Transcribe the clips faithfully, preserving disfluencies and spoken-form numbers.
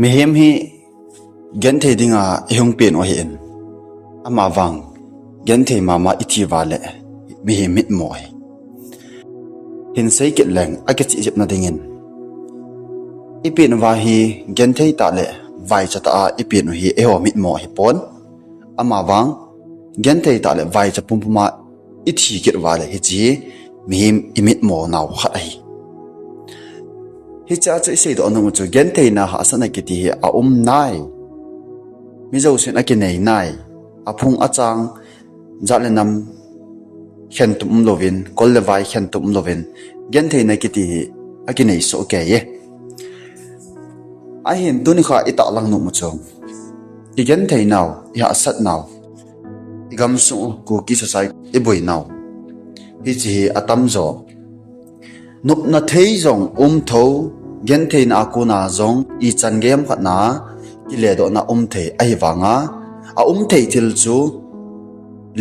Mihem hi genthei dinga ihung pen u ahin, amavang genthei mama ithi uva le mihem mitmo ahi. Hinsei kit leng akichih jep nadingin, ipen uva hi genthei tah le vaicha tah a ipen u hi eiho mitmo ahipon, amavang genthei tah le vaicha pumpuma ithi kit uva le hiche hi mihem imitmo nau khat ahi. Hichea chu iseidoh nom u chu gentheina hahsatna kiti hi aum nai. Mi jousen akinei nai. Aphung achang, jat le nam khentum umlouvin, kol le vai khentum umlouvin, gentheina kiti hi akinei soh kei e. Ahin tunikho itahlang nom u chu, igentheinau, ihahsatnau, igamsung u Kuki society iboinau, hiche hi atamjo. Nopna thei jong umtho, gentheina a kona jong ichan gei ham khat na kiledohna umthei ahivanga, aumthei thil chu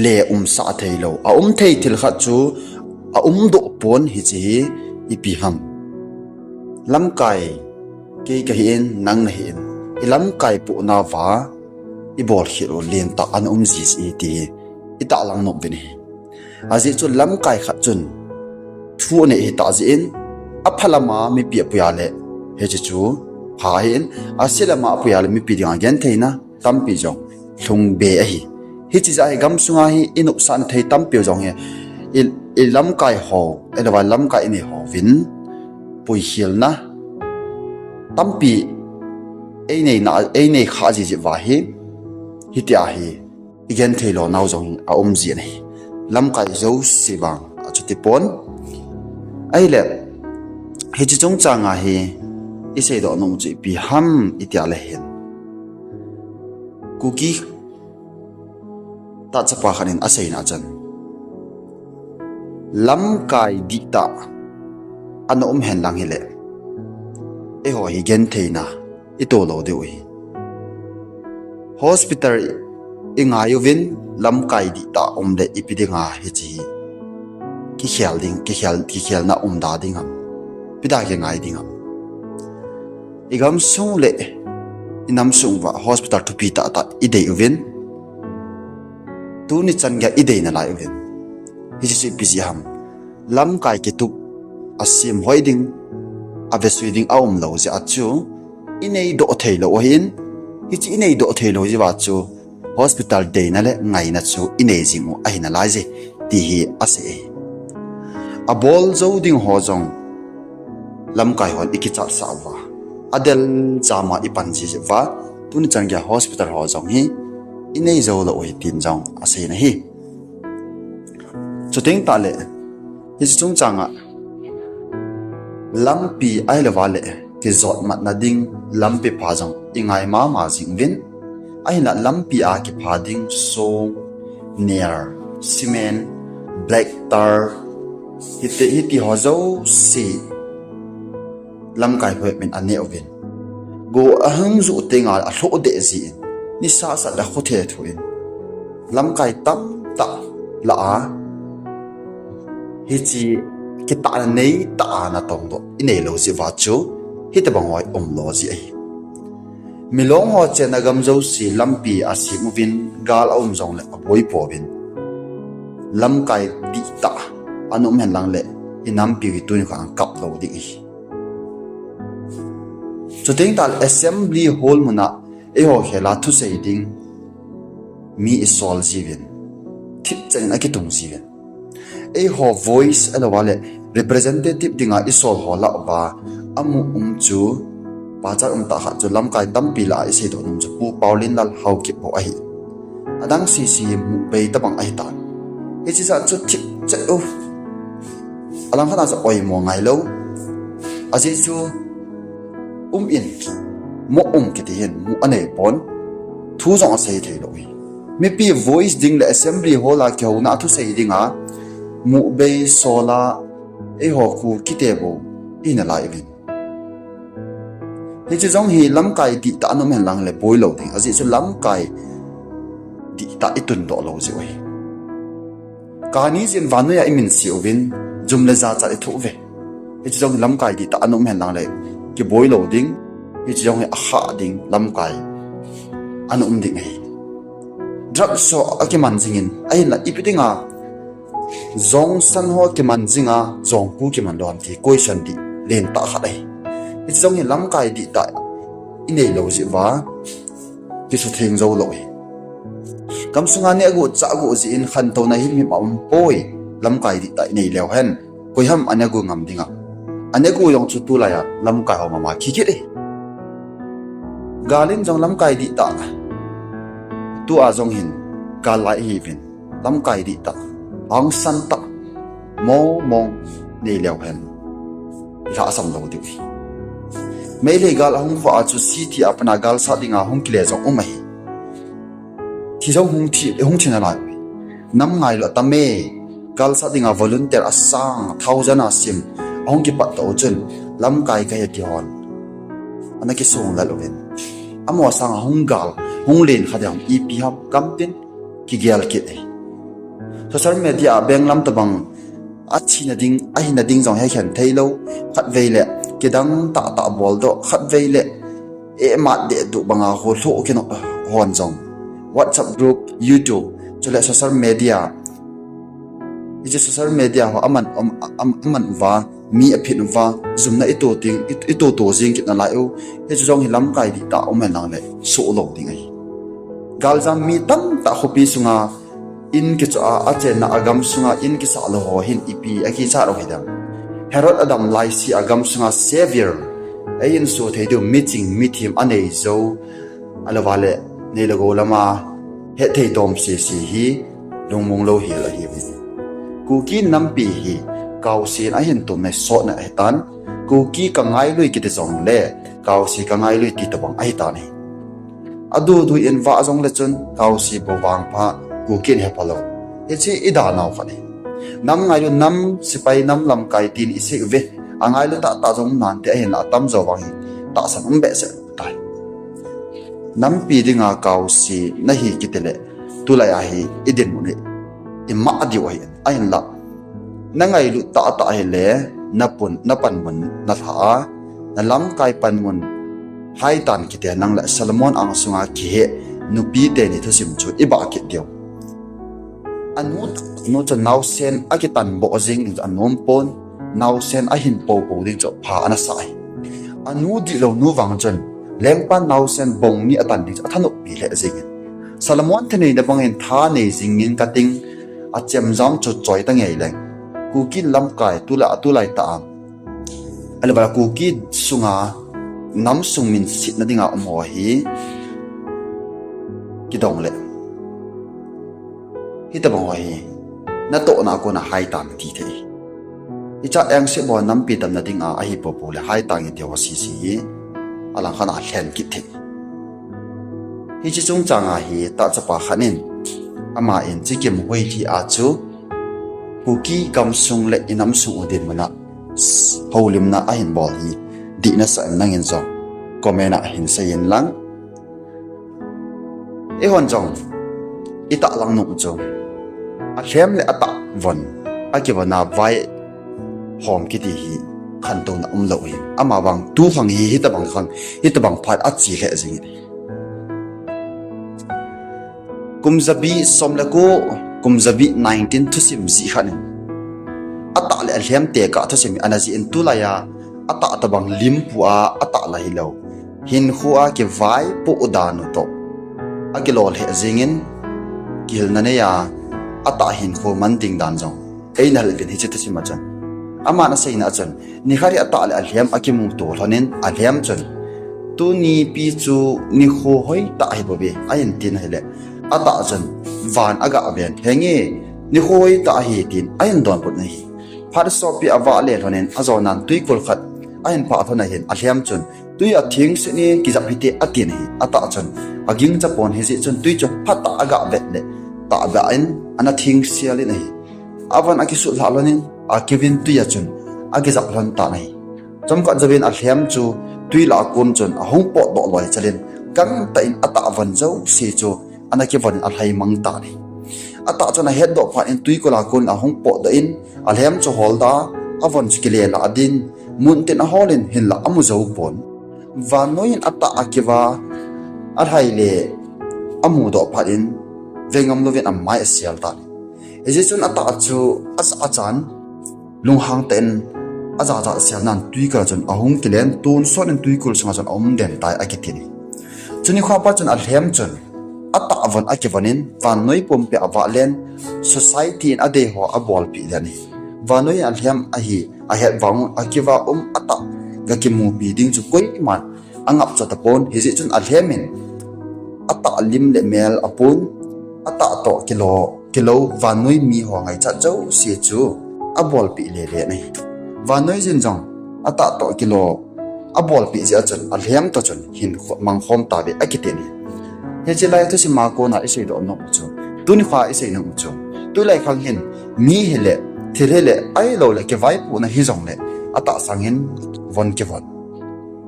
le umsah theilou, aumthei thil khat chu aumdoh pon. Hiche hi ipi ham? Lamkai, kei kahin, nang nahin, ilamkai pohnauva ibolkhel u lentah ana um jiji ti hi itahlang nom uvin ahi. Ajeh chu lamkai khat chun thu anei ahitah jeh in, aphalama mipi apuia le hiche chu pha ahin, aselama apuia le mipi dinga gentheina tampi jong lhung be ahi. Hiche jeh a hi gamsunga hi inopsahna thei tampiu jong hi i, ilamkai ho, ahilouva lamkai inei hovin puikhelna tampi einei khah jiji uva hi, hitia hi igenthei lonau jong hi aum jin ahi. Lamkai jouse vang achuti pon. Ahile, hiche chungchanga hi iseidoh nom u chu ipi ham itia le hin, Kuki tahchapa khat in aseina chun, lamkai dihtah ana um henlang hile, eiho hi gentheina ito lou diu ahi. Hospital ingai uvin, lamkai dihtah um le ipi dinga hiche hi kikhel ding, kikhel, kikhelna umda ding ham? Ipi da kingai ding ham? Igamsung le inamsung uva hospital thupi tahtah idei uvin, tuni chan geiya idei nalai uvin. Hiche chu ipi jeh ham? Lamkai kitup, asem hoi ding, avesui ding aumlou jeh a chu ineidoh theilou ahin, hiche ineidoh theilou jeh uva chu hospital deina le ngaina chu inei jing u ahi nalaije, ti hi asei ahi. Abol jou ding ho jong lamkai hon ikichatsah uva, adel jama ipan jiji uva, tuni chan geiya hospital ho jong hi inei jou lou u ahi tin jong aseina ahi. Chuteng tahle, hiche chungchanga lampi ahilouva le kijotmatna ding lampi pha jong ingai mama jing uvin, ahinla lampi a kipha ding song, nail, cement, black tar, hiti, hiti ho jouse lamkai hon min aneh uvin, go ahung juh tengle alhoh deh jin, nisa asat le akho thethu in, lamkai tamtah lah a hiche kitahna neitah a natongdoh inei lou jeh uva chu hitobang ho hi umlou ji ahi. Milong ho chenna gam jouse lampi asem uvin, gal aum jongle aboi pouvin, lamkai dihtah ana um henlang le inampiu hi tunikho a kap lou ding ahi. Chuteng tahle assembly hall muna eiho khela thusei ding mi isol jiuvin, thipchan in akitung jiuvin, eiho voice ahilouva le representative dinga isol ho lah uva amu um chu, pachat umtah khat chu lamkai tampi lah a iseidoh nom chu Pu Paolenlal Haokip bou ahi. Adang sese hi mu bei tobang ahitan, hiche jat chu thipchet u, alangkhat a chu oimo ngailou, ajeh chu um in, mo um kiti hin mu anei pon, thu jong asei theilou hi. Mipi voice ding le assembly hall a kihouna a thusei dinga mu bei sol a eiho Kukite bou ihi nalai uvin, hiche jong hi lamkai dihtah ana um henlang le boilou ding, ajeh chu lamkai dihtah itundoh lou jeh u ahi. Kani jin vannoiya iminse uvin, jum le jachat ithoh uve. Hiche jong hi lamkai dihtah ana um henlang le kiboilou ding. Hiche jong hi akhah ding lamkai ana um ding ahi. Drugs ho akiman jingin, ahinla ipi dinga jongsan ho kiman jinga jongku kiman lou ham ti question dih lentah khat ahi. Hiche jong hi lamkai dihtah inei lou jeh uva kisutheng jou lou ahi. Gamsunga neh aguh chah aguh jeh in khantouna himhim aumpoi, lamkai dihtah inei leu hen. Koiham aneh aguh ngam dinga. Aneh aguh jong chu tulaiya lamkai ho mama kikit e. Gal in jong lamkai dihtah. Tua jong hin gal lai ihiuvin, lamkai dihtah, hangsan tah, mong mong nei leu hen, ilhahsam lou diu ahi. Meitei gal ahung vah a chu city a pana gal sat dinga hung kile jong um ahi. Thi jong hung thi, hung thi nalai uve. Nam ngailu atam e. Gal sat dinga volunteer asang thousand a sim ahung kipat tah u chun, lamkai kahi ti hon ana kisong lel uvin, amaho sanga hung gal, hung len kha ding ipi ham katin kigel kit e. Social media a benglam tabang athina ding, ahina ding jong hekhen theilou, khatvei le kidang tahtah boldoh, khatvei le emat deh duh banga ho lhoh kinoh hon jong, WhatsApp group, YouTube, chule social media, hiche social media ho aman, am, am, aman uva, mi aphin uva, jumna ito ting, it-, itoto jing kit nalai u. Hiche jong hi lamkai dihtah um henlang le, soh lou ding ahi. Galjam mi tamtah khopi sunga in kichoh a, achenna a gamsunga in kisah lou ho hin ipi akichat u hidem. Herod adam laise a gamsunga Saviour, ei insuh thei diu miching mithem anei jou, ahilouva le neile gou lama hetthei dom sese hi lungmong lou hel ahiuve. Kuki nampi hi kaosen ahin tumna sotna ahitan, Kuki kangailu kiti jongle kaose kangailu ti tobang ahitan ahi. Adudu in vah jongle chun kaose bou vangpha Kuki in hepha lou. Hiche idanau khat ahi. Nam ngailu, nam sepai, nam lamkai tin isei uve. Angailu tahtah jong nante, ahinla atamjo vang hi tahsan um behseh tai. Nampi dinga kaose nahi kitile, tulai a hi idinmun hi ima diu ahi. Ahinla nangailut tahtah hile, napun, napanmun nalha a, nalamkai panmun haitan kiti nangle Solomon angsunga kihe nupi teni thusim chu ibah kit diu. Anu, nu chu naosen akitanboh jing ding chu anompon, naosen ahin poupou ding chu pha anasah ahi. Anu dihlou nu vang chun lengpa naosen bong ni atan ding chu athanoppi lheh jengin, Solomon thaneina bangin tha nei jingin kating, achemjam chu choi tangei leng. Kuki lamkai tulai, tulai tah a, ahilouva Kuki sunga namsung minsetna dinga umho hi kidongle, hitobang ho hi natohna a kona haitan ti thei. Hiche engse bou nampi damna dinga ahi poupou le haitan iti ho sese hi alangkhat a lhen kit thei. Hiche chungchanga hi tahchapa khat in, aman Chikim Hoilhi a chu Kuki gamsung le inamsung u dinmuna houlimna ahin bol hi dih nasah em nangin jong comment a hin seiyin lang. Eihon jong itahlang nom chu, alhem le atah von, akivon a vaihom kiti hi khantouna umlou hi. Amavang tukhang hi hitobang khang, hitobang phat ache lheh jengin ahi. Kum jabi som le ko, kum jabi nineteen thusim jih khat in, atah le alhem tekah thusim hi ana jih in, tulaiya atah tobang limpu a atah la hilou, hinkho a kivaipoh dan u toh akilolheh jengin, kihilna neiya atah hinkho man ding dan jong eina hil uvin hiche thusim a chun. Aman aseina a chun, nikhat hi atah le alhem akimuto lhonin, alhem chun, tuni pi chu nikho hoitah ahibouve, ahin tin ahile, atah chun van agah ven, henge, nikho hoitah ahi tin ahin donbut ahi. Phat sopi avale lhonin ajonan twikul khat ahin phah lhon ahin, alhem chun, twi a thengse ni kijap hite atin ahi. Atah chun agingcha pon, hijeh chun twi chu phat a agah vet le, tahbeh in ana thengsel in ahi. Avon akisutlhah lhonin, akiuvin twi a chun akijap lhon tan ahi. Chomkhat jouvin alhem chu twi lah a kon chun ahung potdoh loi chalin, gangtah in atah von jouse chu ana kivon in alhaimang tan ahi. Atah chun ahetdoh phat in twikul a kon in ahung potdoh in, alhem chu holda, avon chu kile lah din, muntin aholin hinlah amu jou pon. Vannoi in atah akiva alhai le amudoh phat in vengam louvin amai asial tan. Hijeh chun atah chu asa achan lunghang tah in ajaja sial nan twikal chun ahung kilen, tonsot in twikul sunga chun aum den tai akiti ni. Chuni khoa pat chun alhem chun atah von akivon in vannoi pumpi avah len, society in adei ho abolpeh len hi. Vannoi in alhem ahi ahet vang akiva um atah ga kimupi ding chu koiman angap cha tapon, hijeh chun alhem in atah lim le mel apun, atah toh kilo, kilo vannoi mi ho ngaichat jouse chu abolpeh lele nahi. Vannoi jin jong atah toh kilo abolpeh jeh a chun alhem toh chun hin kho-, mangkhom tave akiti ni. Hiche lai thusim a kona isei doh nom u chu, tuni khoa isei nom u chu, tulai khang hin mi hile, thil hile, ahilou le kivaipohna hijongle atah sang hin von kivon.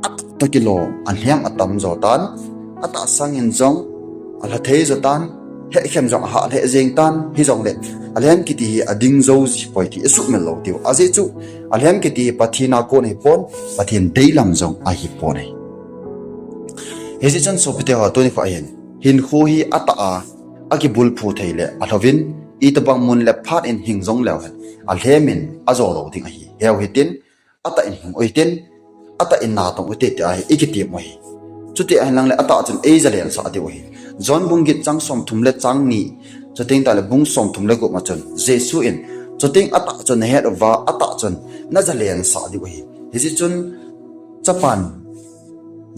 Atah toh kilo alhem atam jo tan, atah sang in jong alha thei jo tan, hekhen jong ahah lheh jeng tan, hijongle alhem kiti hi ading jou ji poi ti isuhmil lou diu. Ajeh chu alhem kiti hi Pathen a kon ahipon, Pathen deilam jong ahipon ahi. Hijeh chun sopite ho, tuni khoa hin hinkho hi atah a akibulphu thei le alhouvin, itobang mun le phat in hing jongleu hen alhem in ajo lou ding ahi. Heu hitin, atah in hing u hitin, atah in natong u hite tia hi ikitem u ahi. Chuti ahin lang le atah chun eija lensah diu ahi. John bung get chang somthum le chang ni, chuteng tah le bung somthum le gup ma chun Jesu in, chuteng atah chun nahet uva atah chun naja lensah diu ahi. Hijeh chun chapan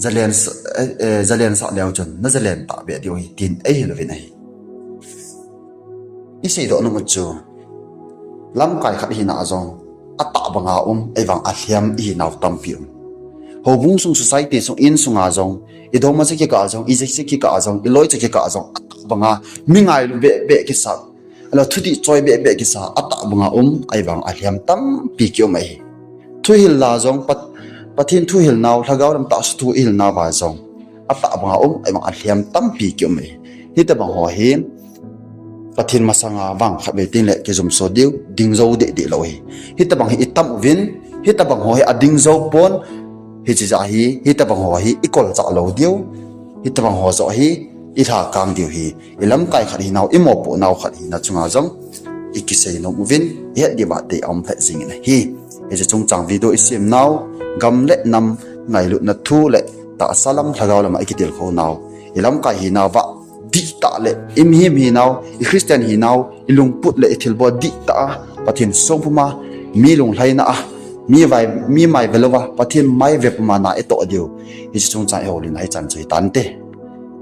jalen, eh, eh, jalensah leu chun naja len tahbeh diu ahi tin eihil uvin ahi. Isei doh nom u chu, lamkai khat hina a jong atah banga um, ahivang alhem ihinau tampi um. Houbung sung, society sung, insunga jong, idomacha kikah a jong, ijacha kikah a jong, iloicha kikah a jong, atah banga mi ngailu behbeh kisa, ahilou thudih choi behbeh kisa, atah banga um, ahivang alhem tampi kium ahi. Thuhil la jong, Pat-, Pathen thuhil nau, lhagao lam tahsa thu ihil nauva jong atah banga um, ahivang alhem tampi kium ahi. Hitobang ho hi Pathen masanga vang khatvei tengle kijumso diu, ding jou dehdeh lou ahi. Hitobang hi itam uvin, hitobang ho hi ading jou pon, hiche jeh hi, hitobang ho hi ikolchah lou diu, hitobang ho joh hi ilhakang diu ahi. Ilamkai khat hinau, imopohnau khat hina chunga jong ikisei nom uvin, ihet diuva dei aum lheh jengin ahi. Hiche chungchang video isemnau, gam le nam ngailutna thu le tahsa lam lhagao lama ikitilkhou nau, ilamkai hinauva dihtah le imihem hinau, i Christian hinau, ilungput le ithilbol dihtah a, Pathen songpuma, mi lunglhaina a, mi vai, mi mai velouva Pathen mai ve puma na itoh diu, hiche chungchang ihoulimna hichan chu hitante.